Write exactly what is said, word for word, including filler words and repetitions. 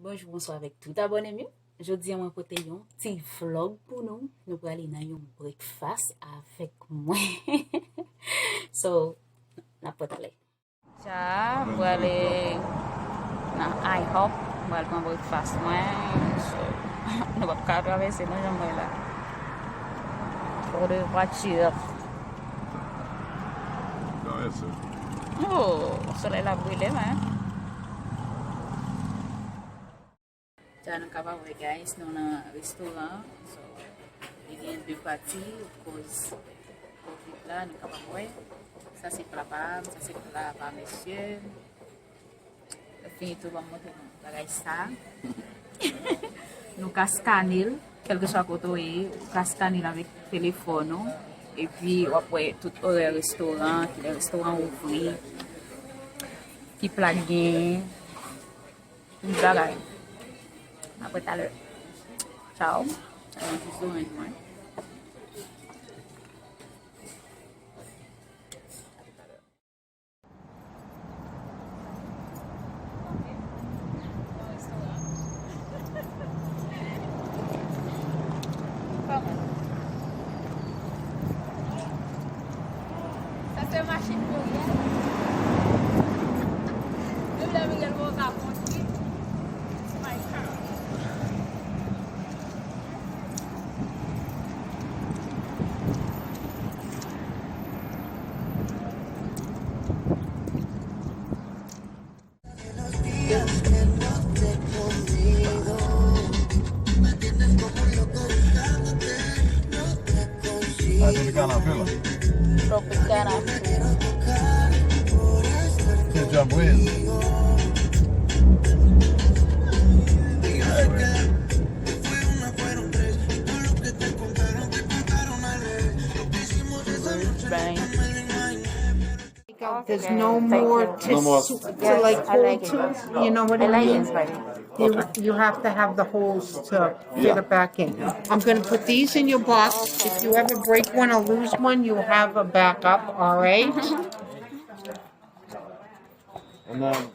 Bonjou, bonswa avèk tout abòne m yo. Jodi a mwen pote yon ti vlòg pou nou. Nou prale nan yon breakfast avèk mwen. So, n ap pran talè. Ja, m prale nan IHOP, m pral pran breakfast mwen. So, nou p ap ka travèse non, jan m wè la. Fò de vwati. Travèse. Oh, solèy la brile mwen. Ja nou kapab wè, guys, nou nan restoran. So, li gen de pati, koz covid la, nou kapab wè. Sa se pla pa m, sa se pla pa mesye. Lè fini tou, ban m montre nou bagay sa. Nou ka skane l, kèlkeswa kote w ye, ou ka skane l avèk telefòn ou. Epi, w ap wè tout orè restoran, kilè restoran ouvri, ki pla k genyen. Tout bagay. Apre talè. Ciao. Mwen jis oranj mwen. Sa se machin Miguel. Menm lè Miguel pa ka kondwi, it's my car. Ah, Tropicana anpil. Tropicana. Se John Breeze. Bang. There's no more to, no more s- to, like, hold to. You know what I mean? You, you have to have the holes to fit it back in. I'm going to put these in your box. If you ever break one or lose one, you have a backup, all right? And then